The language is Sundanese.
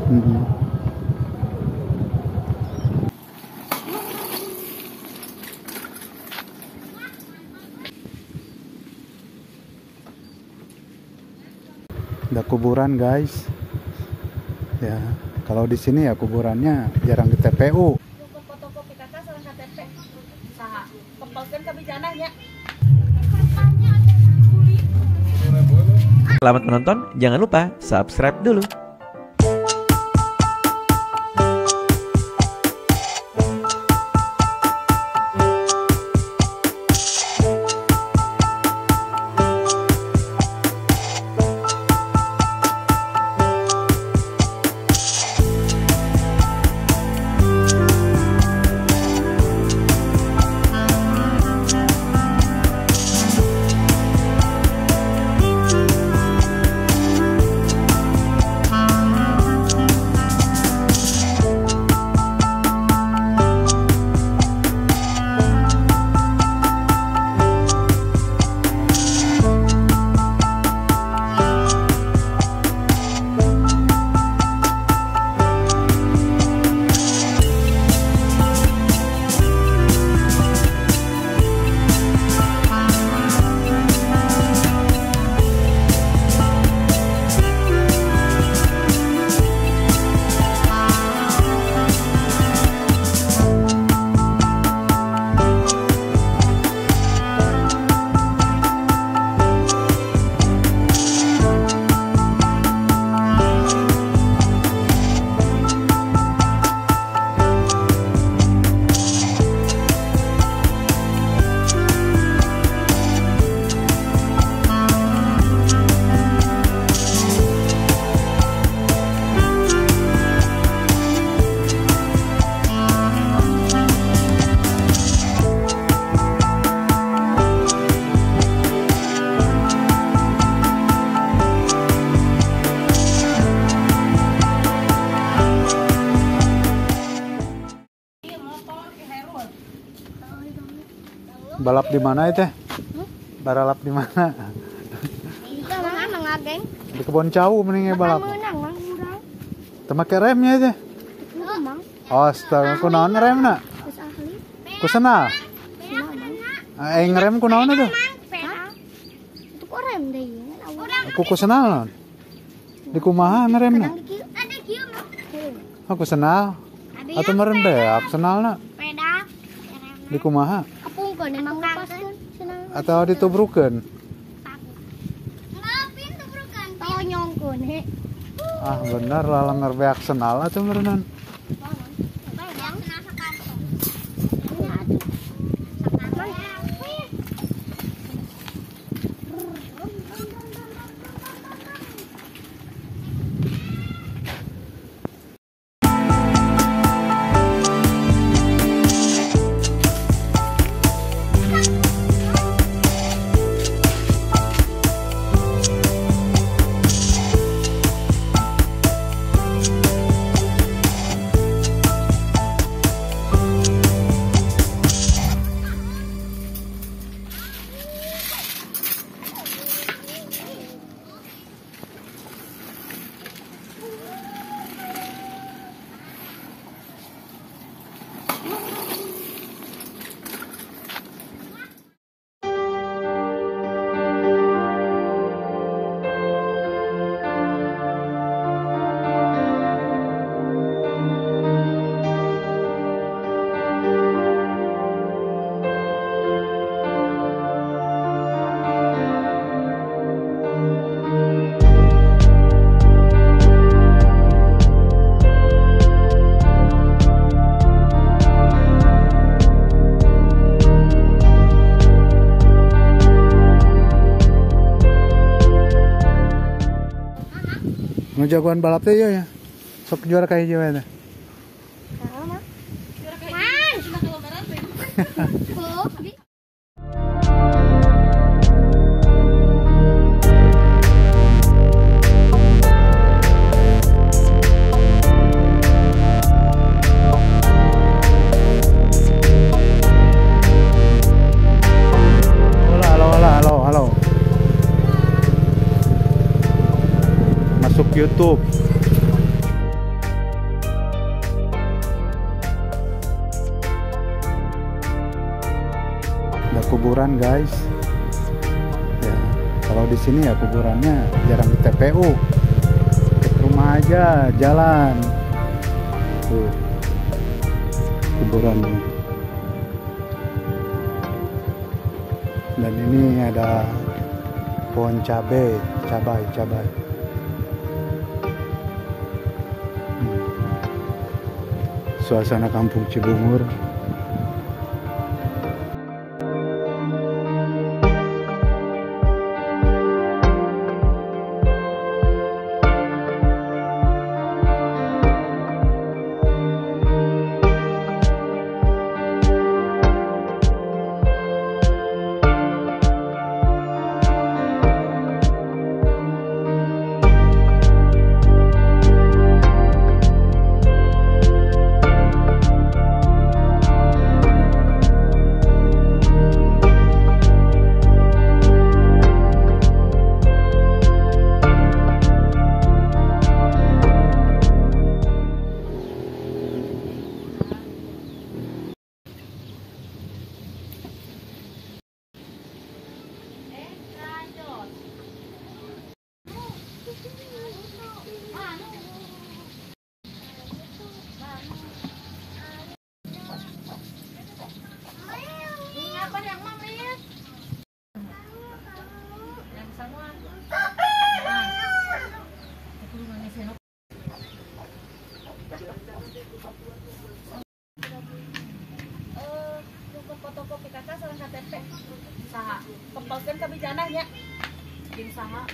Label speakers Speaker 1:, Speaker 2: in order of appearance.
Speaker 1: Ada kuburan guys. Ya, kalau di sini ya kuburannya jarang di TPU.
Speaker 2: Selamat menonton, jangan lupa subscribe dulu.
Speaker 1: Balap di mana itu? Balap di mana? Di kebun cau mendingnya balap. Teu make remnya itu. Astaga, kunaon remna? Ku senal. Ngerem kunaon itu? Ku senal naon? Di kumaha ngeremna? Aku senal. Atau meren beak senalna? Di kumaha? Atau ditubrukeun? Ah bener lah beak senal atau merenan. Nu jagoan balap teh ya. Sok juara ka hiji we teh. Halo, halo, halo, halo. Masuk YouTube. Kuburan guys. Ya, kalau di sini ya kuburannya jarang di TPU. Ke rumah aja jalan. Tuh kuburannya. Dan ini ada pohon cabai, cabai. Suasana kampung Cibungur.
Speaker 3: Fotokopi kakak sareng KTP saha kempelkeun ka bijanahnya jeung saha.